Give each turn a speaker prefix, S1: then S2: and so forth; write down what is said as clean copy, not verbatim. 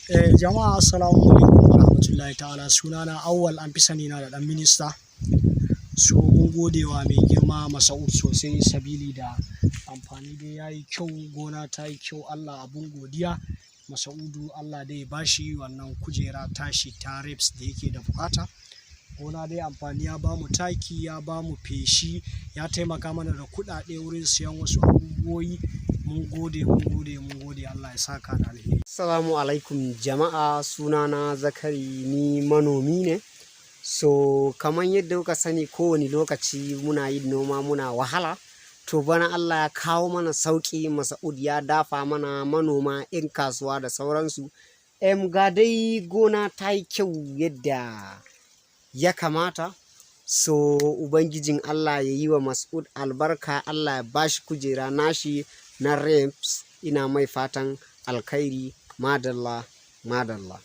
S1: Jama'a, assalamu alaikum warahmatullahi ta'ala. Sunana Awwal, an fi sani na da ɗan minista. So mun gode wa mai girma Masa'ud sosai, sabili da amfani dai ya yi kyau, gona ta yi kyau. Allah abun godiya. Masa'udu, Allah dai bashi wannan kujera tashi ta reps da yake da bukata. Gona dai amfani ya bamu taki, ya bamu feshi, ya taimaka mana da kuɗaɗe wurin siyan wasu abubuwoyi. Mun gode, mun gode, mun gode. Allah ya saka da alheri.
S2: Assalamu alaikum jama'a, sunana Zakari, ni manomi ne. So kamar yadda kuka sani, kowane lokaci muna yin noma muna wahala. To bana Allah ya kawo mana sauƙi, Masa'ud ya dafa mana manoma, 'yan kasuwa da sauransu. Ga dai gona ta yi kyau yadda ya kamata. So Ubangijin Allah ya yi wa Mas'ud albarka, Allah ya bashi kujera nashi na reps. Ina mai fatan alkhairi, madalla, madalla.